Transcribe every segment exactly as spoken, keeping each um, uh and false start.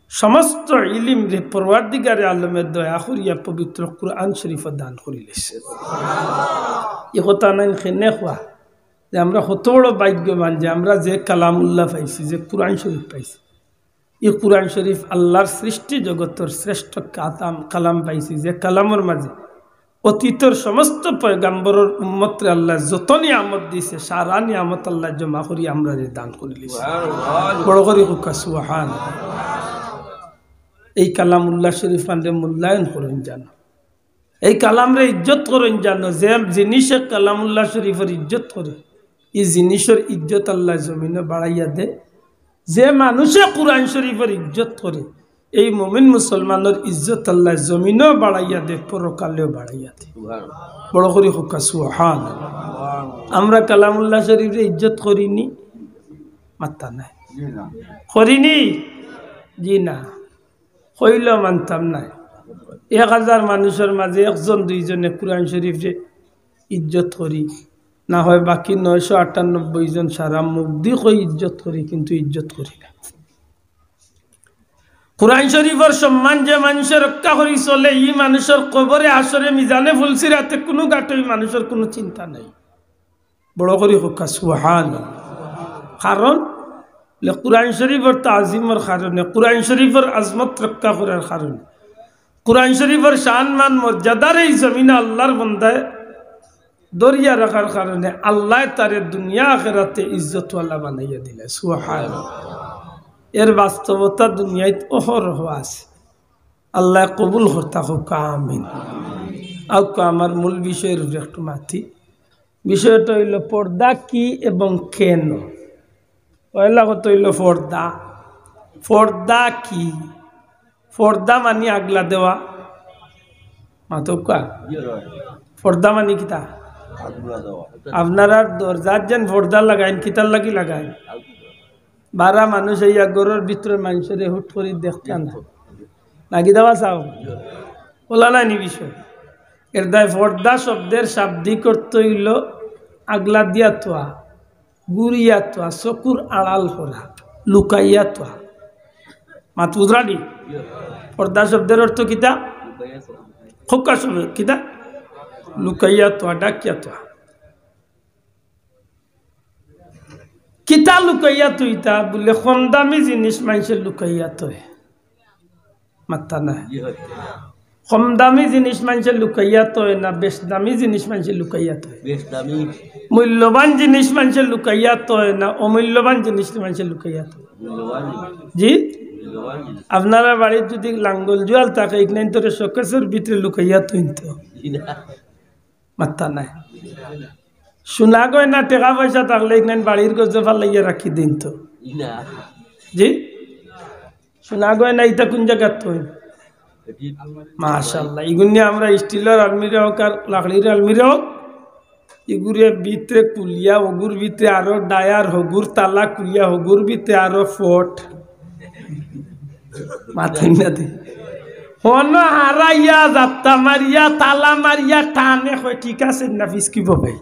সমস্ত ইলিমরে পরওয়ারদিগারে আলমে দয়া করিয়া পবিত্র কুরআন শরীফ দান করিলিছে। ই কথা নাইন কেনে কওয়া যে আমরা কত বড় ভাগ্যবান যে আমরা যে কালামুল্লাহ পাইছি, যে কুরআন শরীফ পাইছি। ই কুরআন শরীফ আল্লাহর সৃষ্টি জগতর শ্রেষ্ঠ কাতাম-, কালাম পাইছি, যে কালামর মাঝে অতীতর সমস্ত পয়গাম্বরর উম্মতরে আল্লাহ যত নিয়ামত দিছে, সারা নিয়ামত আল্লাহ জমা করি আমরারে দান করিলিছে। বড় করি কউক্কা সুবহান। এই কালামুল্লাহ শরীফ আনরে মূল্যায়ন করইন জানো, এই কালামরে ইজ্জত করইন জানো। যে জিনিসে কালামুল্লাহ শরীফর ইজ্জত করে, ই জিনিসর ইজ্জত আল্লাহ জমিনো বাড়াইয়া দে। যে মানুষে কুরআন শরীফর ইজ্জত করে, এই মুমিন মুসলমানর ইজ্জত আল্লাহ জমিনো বাড়াইয়া দে, পরকালেও বাড়াইয়া দে। বড় করি কউক্কা সুবহান। আমরা কালামুল্লাহ শরীফরে ইজ্জত করিনি? মাত্তা নাই। করিনি? জি না। কইলেও মানতাম নায়। এক হাজার মানুষর মাঝে একজন দুইজনে কুরআন শরীফরে ইজ্জত করি, না হয় বাকি নয়শো আটানব্বই জন সারা মুখদি কই ইজ্জত করি, কিন্তু ইজ্জত করি না। কুরআন শরীফর সম্মান যে মানুষে রক্ষা করি চলে, ই মানুষর কবরে, হাশরে, মিজানে, পুলসিরাতে কুনু ঘাটো ই মানুষর কুনু চিন্তা নাই। বড় করি কউক্কা সুবহান। কারণ, লে কুরআন শরীফর তাজিমর কারণে, কুরআন শরীফর আজমত রক্ষা করার কারণে, কুরআন শরীফর শান মান মর্যাদারে ই জমিনো আল্লাহর বন্দায় ধরিয়া রাখার কারণে আল্লায় তারে দুনিয়া আখেরাতে ইজ্জতওয়ালা বানাইয়া দিলা। সুবহান। এর বাস্তবতা দুনিয়াত অহরহ আছে। আল্লায় কবুল করতা কউক্কা আমিন। আউক্কা আমার মূল বিষয়র উপরে একটু মাতি। বিষয়টা অইলো পর্দা কি এবং কেন? পয়লা কথা অইলো পর্দা। পর্দা কি? পর্দা মানি আগলা দেওয়া। মাতউক্কা। পর্দা মানি কিতা? আপনারার দরজাত যেন পর্দা লাগাইন, কিতার লাগি লাগাইন? বারা মানুষ আইয়া ঘরর ভিতরে মানষরে হুট করি দেখতা না। নাকি দাবা চাও? অলা নানি বিষয়। এর দায় পর্দা শব্দের শাব্দিক অর্থ অইলো আগলা দিয়া থওয়া, গুরিয়া থওয়া, চকুর আড়াল করা, লুকাইয়া থওয়া। মাত বুঝরানি? পর্দা শব্দের অর্থ কিতা? কউক্কা শব্দ কিতা? লুকাইয়া থওয়া, ঢাকিয়া থওয়া। কিতা লুকাইয়া থইতা? বুলে কম দামি জিনিস মানষে লুকাইয়া থয়। মাত্তা নাই। কম দামি জিনিস মানষে লুকাইয়া থয় না, বেশ দামি জিনিস মানষে লুকাইয়া থয়। বেশ দামি। মূল্যবান জিনিস মানষে লুকাইয়া থয় না, অমূল্যবান জিনিস মানষে লুকাইয়া থয়। মূল্যবান জিনিস। জি? মূল্যবান জিনিস। আপনারার বাড়িত যুদি লাঙ্গল জুয়াল থাকে, ইখান তোরে শোকেসর ভিতরে লুকাইয়া থইন তো। জি না। মাত্তা নাই। সোনা গয়না টেকা পয়সা থাকলে ইখান বাড়ির গজে ফালাইয়া রাখি দিন তো। জি না। জি? সোনা গয়না ইতা কুন জাগাত থইন? মাশাআল্লাহ। ইগুরে আমরা স্টিলর আলমিরা অউক আর লাকড়ির আলমিরা অউক, ইগুরে ভিতরে খুলিয়া, অগুর ভিতরে আরো ডায়ার, হগুর তালা খুলিয়া, হগুর ভিতরে আরো ফট। মাতইন না দে। হনো হারাইয়া, জাপ্তা মারিয়া, তালা মারিয়া, টানে কয়, "ঠিক আছে না, ফিসকিব ভাই।"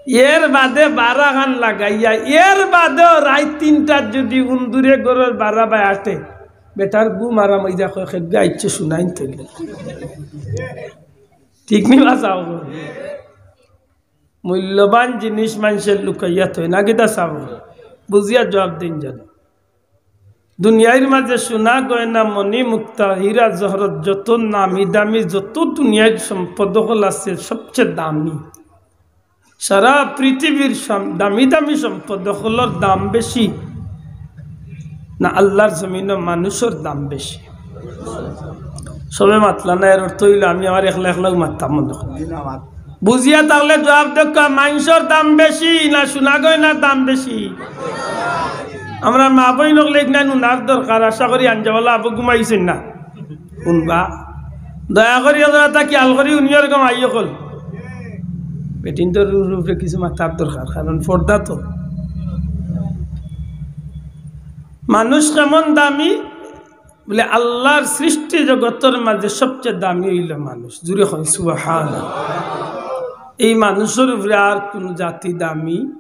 এর বাদে বারাখান লাগাইয়া, এর বাদেও রাইত তিনটাত যুদি উন্দুরে ঘরর বারাবায় আটে, বেটার ঘুম আরাম অইযায়, কয়, "কেগু আইছে, সোনা আনতে।" ঠিক নি বা চাও? মূল্যবান জিনিস মানষে লুকাইয়া থয় না, কিতা চাও? বুঝিয়া জুয়াব দিন জানো। দুনিয়ার মাঝে সোনা গয়না, মণি মুক্তা, হীরা জহরত, যত নামি দামি, যত দুনিয়ার সম্পদ অকল আছে, সবচেয়ে দামি। সারা পৃথিবীর সম-, দামি দামি সম্পদ অকলর দাম বেশি না আল্লাহর জমিনো মানুষর দাম বেশি? সবে মাতলা না, এর অর্থ অইলো আমি আমার একলা একলাউ মাততাম মনে করি। বুঝিয়া থাকলে জুয়াব দেউক্কা, মানষর দাম বেশি না সোনা গয়নার দাম বেশি? আমরার মা বইন অকলে ইখান হুনার দরকার, আশা করি আঞ্জাওয়ালা আবু ঘুমাইছইন না। হুনবা। দয়া করি অকলতা খিয়াল করি হুনিও রে গো মাই অকল। বেটিন্তর উপরে কিছু মাতার দরকার, কারণ পর্দা তো। মানুষ কেমন দামি? বুলে, আল্লাহর সৃষ্টি জগতর মাঝে সবচেয়ে দামি অইলো মানুষ। জুরে কইন, সুবহানাল্লাহ। এই মানুষর উপরে আর কুনু জাতি দামি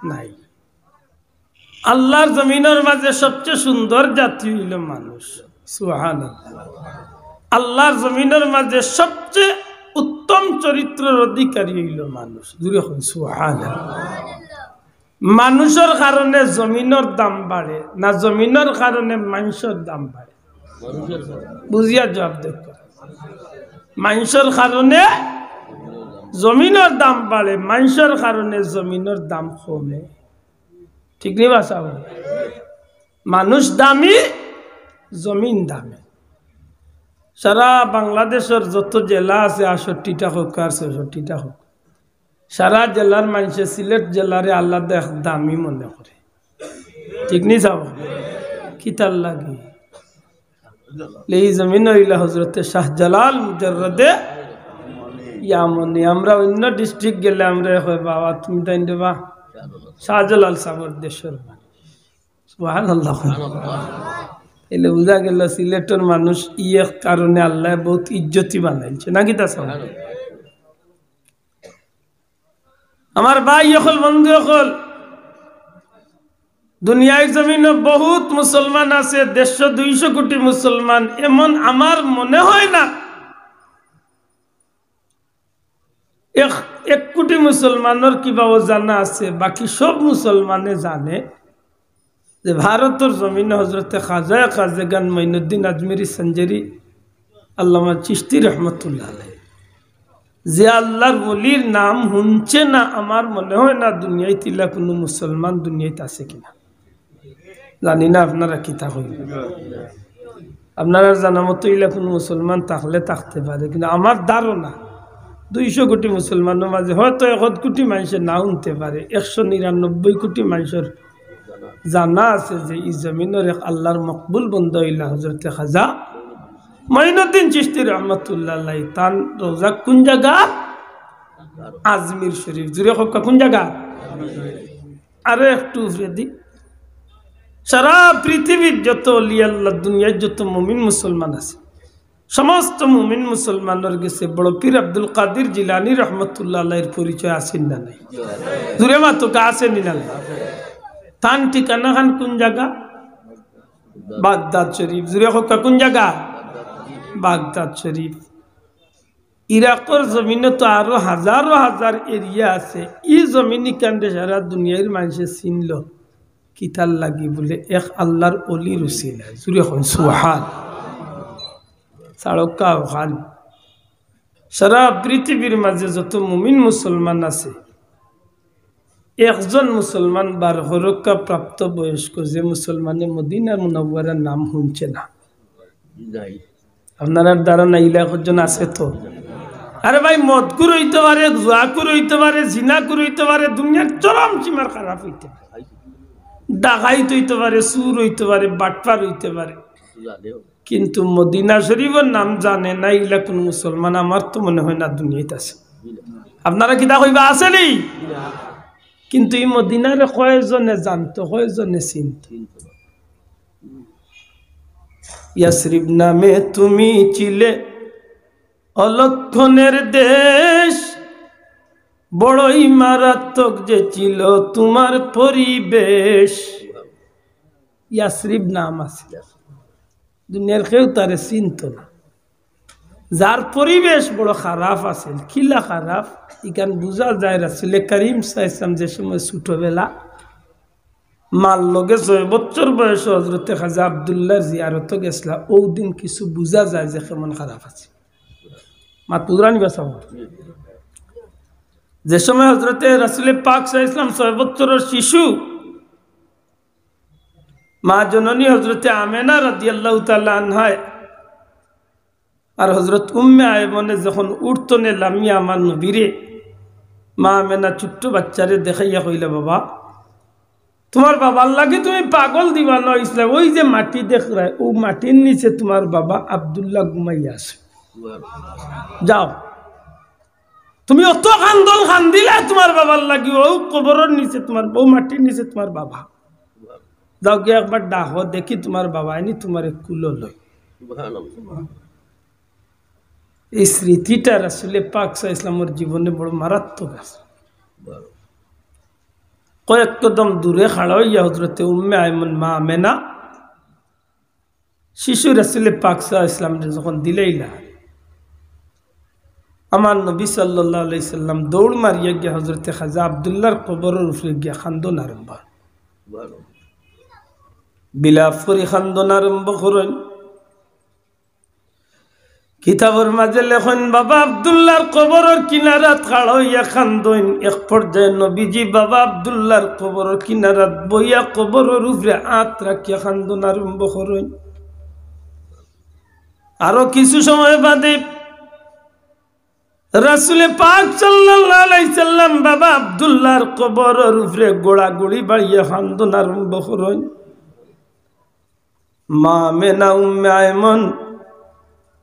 নাই। আল্লাহর জমিনর মাঝে সবচেয়ে সুন্দর জাতি অইলো মানুষ। সুবহানাল্লাহ। আল্লাহর জমিনর মাঝে সবচেয়ে উত্তম চরিত্রর অধিকারী অইলো মানুষ। জুরে কইন সুবহানাল্লাহ। মানুষর কারণে জমিনর দাম বাড়ে না, জমিনর কারণে মানষর দাম বাড়ে? বুঝিয়া জবাব দেউক্কা। মানষর কারণে জমিনর দাম বাড়ে, মানষর কারণে জমিনর দাম কমে। ঠিক নি বা সাব? মানুষ দামি, জমিন দামি। সারা বাংলাদেশর যত জেলা আছে, আটষট্টিটা হউক আর ছয়ষট্টিটা হউক, সারা জেলার মানষে সিলেট জেলারে আলাদা এক দামি মনে করে। ঠিক নি সাব? কিতার লাগি? এই জমিন অইলা হজরতে শাহজালাল মুজাররদে ইয়ামনি। আমরা অইন্য district গেলে আমরারে কয়, "বাবা, তুমি তাইন রে বা শাহজালাল সাবর দেশর মানুষ।" সুবহানাল্লাহ। তাইলে বুঝা গেল সিলেটর মানুষ ই এক কারণে আল্লায় বউত ইজ্জতি বানাইলছে, না কিতা সাব? আমার ভাই অকল, বন্ধু অকল, দুনিয়ার জমিনো বউত মুসলমান আছে, দেড়শো দুইশো কোটি মুসলমান। এমন আমার মনে হয় না এক, এক কোটি মুসলমানর কিবাও জানা আছে, বাকি সব মুসলমানে জানে যে ভারতর জমিনো হজরতে খাজায়ে খাজেগান মঈনুদ্দিন আজমিরি সঞ্জেরি আল্লামা চিশতি রহমতুল্লাহ আলাইহি, যে আল্লাহর ওলির নাম হুনছে না, আমার মনে হয় না দুনিয়াত ইলা কুনু মুসলমান দুনিয়াত আছে কিনা। জানি না আপনারা কিতা কইবা। আপনারার জানা মতো ইলা কুনু মুসলমান থাকলে থাকতে পারে, কিন্তু আমার ধারণা দুইশো কোটি মুসলমানর মাঝে হয়তো এক কোটি মানষে না হুনতে পারে, একশো নিরানব্বই কোটি মানষর জানা আছে যে ই জমিনর এক আল্লাহর মকবুল বন্দা অইলা হজরতে খাজা মঈনুদ্দিন চিশতি রহমতুল্লাহ আলাইহি। তান রওজা কুন জাগা? আজমির শরীফ। জুরে কউক্কা, কুন জাগা? আরো একটু উপরেদি। সারা পৃথিবীর যত অলি আল্লাহ, দুনিয়ার যত মুমিন মুসলমান আছে, সমস্ত মুমিন মুসলমানর গেছে বড় পীর আব্দুল কাদির জিলানী রহমতুল্লাহ আলাইহির পরিচয় আছে না নাই? জুরে মাতউক্কা, আছে নি না নাই? তান ঠিকানা খান কুন জাগা? বাগদাদ শরীফ। জুরে কউক্কা, কুন জাগা? বাগদাদ শরীফ। ইরাকর জমিনো তো আরো হাজারো হাজার area আছে। ই জমিন ইখানরে সারা দুনিয়ার মানষে চিনলো কিতার লাগি? বুলে এক আল্লাহর ওলির উসিলায়। জুরে কউক্কা সুবহান। ছাড়উক্কা অখান। সারা পৃথিবীর মাঝে যত মুমিন মুসলমান আছে, একজন মুসলমান বার করউক্কা প্রাপ্ত বয়স্ক যে মুসলমানে মদিনা মুনাওয়ারার নাম হুনছে না। আপনারার ধারণা ইলা একজন আছে তো? আরে ভাই, মদখুর অইতে পারে, জুয়াখুর অইতে পারে, জিনাখুর অইতে পারে, দুনিয়ার চরম সীমার খারাপ অইতে পারে, ডাকাইত অইতে পারে, চুর অইতে পারে, বাটপার অইতে পারে, কিন্তু মদিনা শরীফর নাম জানে না, ইলা কুনু মুসলমান আমার তো মনে হয় না দুনিয়াত আছে। আপনারা কিতা কইবা, আছে নি? কিন্তু ই মদিনারে কয়জনে জানতো, কয়জনে চিনতো? ইয়াসরিব নামে তুমি ছিলে অলক্ষণের দেশ, বড়ই মারাত্মক যে ছিল তোমার পরিবেশ। ইয়াসরিব নাম আছিল, দুনিয়ার কেউ তারে চিনতো না। যার পরিবেশ বড় খারাপ আছিল, কিলা খারাপ, ইখান বুঝা যায়। রাসুলে করিম সাল্লাল্লাহু আলাইহি ওয়াসাল্লাম যে সময় ছোটবেলা, মার লগে ছয় বছর বয়সে হজরতে খাজা আব্দুল্লাহর জিয়ারতো গেছলা, অউ দিন কিছু বুঝা যায় যে কেমন খারাপ আছিল। মাত বুঝরা নি বা সাব? যে সময় হজরতে রাসুলে পাক সাল্লাল্লাহু আলাইহি ওয়াসাল্লাম ছয় বছরর শিশু, মা জননী হজরতে আমেনা রাদিয়াল্লাহু তাআলা আনহায় আর হজরত উম্মে আইমনে যখন উঠতনে লামিয়া আমার নবীরে, মা আমেনা ছোট্ট বাচ্চারে দেখাইয়া কইলা, "বাবা, তুমার বাবার লাগি তুমি পাগল দিওয়ানা অইছলায়, অউ যে মাটি দেখরায়, অউ মাটির নিচে তুমার বাবা আব্দুল্লাহ ঘুমাইয়া আছে। যাও, তুমি অত কান্দন কান্দিলায় তুমার বাবার লাগি, অউ কবরর নিচে তুমার, অউ মাটির নিচে তুমার বাবা। যাও গিয়া একবার ডাকো, দেখি তুমার বাবায় নি তুমারে কুলো লয়।" সুবহানাল্লাহ। এই স্মৃতিটা রাসুলে পাক সাল্লাল্লাহু আলাইহি ওয়াসাল্লামর জীবনে বড় মারাত্মক আছে। কয়েক কদম দূরে খাড়া অইয়া হজরতে উম্মে আইমন মা আমেনা শিশু রাসুলে পাক সাল্লাল্লাহু আলাইহি ওয়াসাল্লামরে যখন দিলাইলা, আমার নবী সাল্লাল্লাহু আলাইহি সাল্লাম দৌড় মারিয়া গিয়া হজরতে খাজা আব্দুল্লাহর কবরর উপরে গিয়া কান্দন আরম্ভ, বিলাপ করি কান্দন আরম্ভ করইন। কিতাবর মাঝে লেখইন, বাবা আব্দুল্লাহর কবরর কিনারাত খাড়া অইয়া কান্দইন। এক পর্যায়ে নবীজি বাবা আব্দুল্লাহর কবরর কিনারাত বইয়া কবরর উপরে আত রাখিয়া কান্দন আরম্ভ করইন। আরো কিছু সময় বাদে রাসুলে পাক সাল্লাল্লাহু আলাইহি সাল্লাম বাবা আব্দুল্লাহর কবরর উপরে গোড়াগুড়ি বাড়িয়া কান্দন আরম্ভ করইন। মা আমেনা, উম্মে আইমন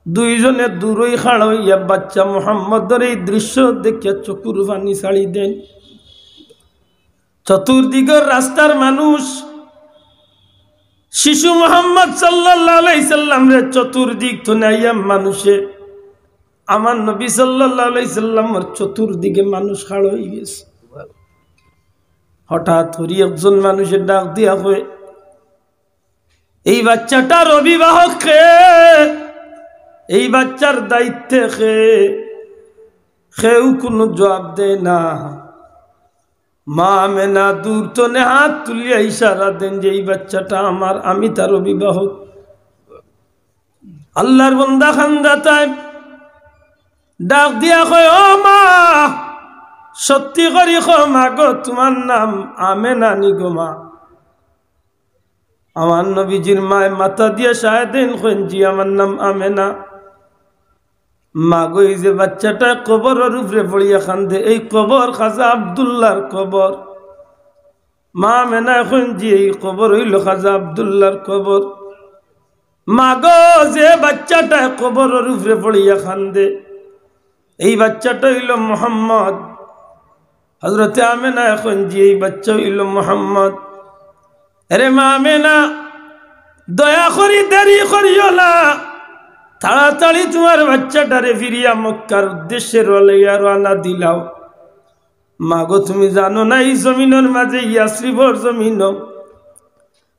দুইজনে দূরই খাড়া অইয়া বাচ্চা মুহাম্মদর এই দৃশ্য দেখিয়া চকুর পানি ছাড়ি দেন। চতুর্দিকর রাস্তার মানুষ শিশু মুহাম্মদ সাল্লাল্লাহু আলাইহি সাল্লামরে চতুর্দিক থনে আইয়া মানুষে, আমার নবী সাল্লাল্লাহু আলাইহি সাল্লামর চতুর্দিকে মানুষ খাড়া অইগেছে। হঠাৎ করি একজন মানুষে ডাক দিয়া কয়, এই বাচ্চাটার অভিভাবক কে? এই বাচ্চার দায়িত্বে কে? কেউ কুনু জবাব দেয় না। মা আমেনা দূর থনে আত তুলিয়া ইশারা দেন যে এই বাচ্চাটা আমার, আমি তার অভিভাবক। আল্লাহর বন্দা কান্দাত ডাক দিয়া কয়, ও মা, সত্যি করি কও মা গো, তুমার নাম আমেনা নি গো মা? আমার নবীজির মায় মাথা দিয়া শায়েদিন কইন, জি, আমার নাম আমেনা। মা গো, এই যে বাচ্চাটায় কবরর উপরে পড়িয়া কান্দে, এই কবর খাজা আব্দুল্লাহর কবর। মা আমেনায় কইন, জি, এই কবর অইলো খাজা আব্দুল্লাহর কবর। মা গো, যে বাচ্চাটায় কবরর উপরে পড়িয়া কান্দে, এই বাচ্চাটা অইলো মুহাম্মদ। হজরতে আমেনায় কইন, জি, এই বাচ্চা অইলো মুহাম্মদ। এরে মা আমেনা, দয়া করি দেরি করিও না, তাড়াতাড়ি তুমার বাচ্চাটারে ফিরিয়া মক্কার উদ্দেশ্যে রওয়ানা দিলাও। মা গো, তুমি জানো না এই জমিনর মাঝে, ইয়াসরিবর জমিনো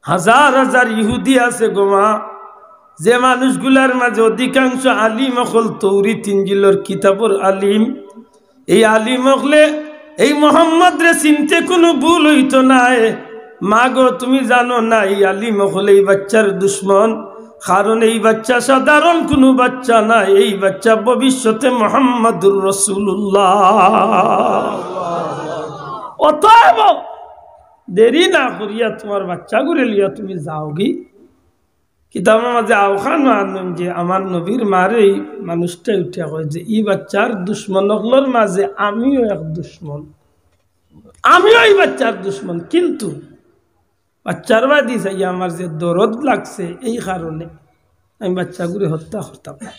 হাজার হাজার ইহুদি আছে গো মা, যে মানুষগুলার মাঝে অধিকাংশ আলিম অকল তৌরিত ইঞ্জিলর কিতাবর আলিম। এই আলিম অকলে এই মোহাম্মদরে চিনতে কুনু ভুল অইতো নায়। মা গো, তুমি জানো না এই আলিম অকল এই বাচ্চার দুশমন, কারণ এই বাচ্চা সাধারণ কুনু বাচ্চা নায়, এই বাচ্চা ভবিষ্যতে মুহাম্মাদুর রাসূলুল্লাহ। অতএব দেরি না করিয়া তুমার বাচ্চাগুরে লইয়া তুমি যাওগি। কিতাবর মাঝে আওখানো আনইন যে আমার নবীর মারে এই মানুষটায় উঠিয়া কয় যে ই বাচ্চার দুশমন অকলর মাঝে আমিও এক দুশমন, আমিও এই বাচ্চার দুশমন, কিন্তু বাচ্চার বাদি চাইয়া আমার যে দরদ লাগছে এই কারণে আমি বাচ্চাগুরে হত্যা করতাম না।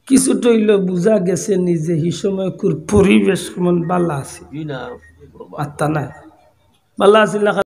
কিছুটা অইলো বুঝা গেছে নিজে হি সময়কুর পরিবেশ কেমন বালা আছে, জি না, আত্তা নাই, বালা আছিল না।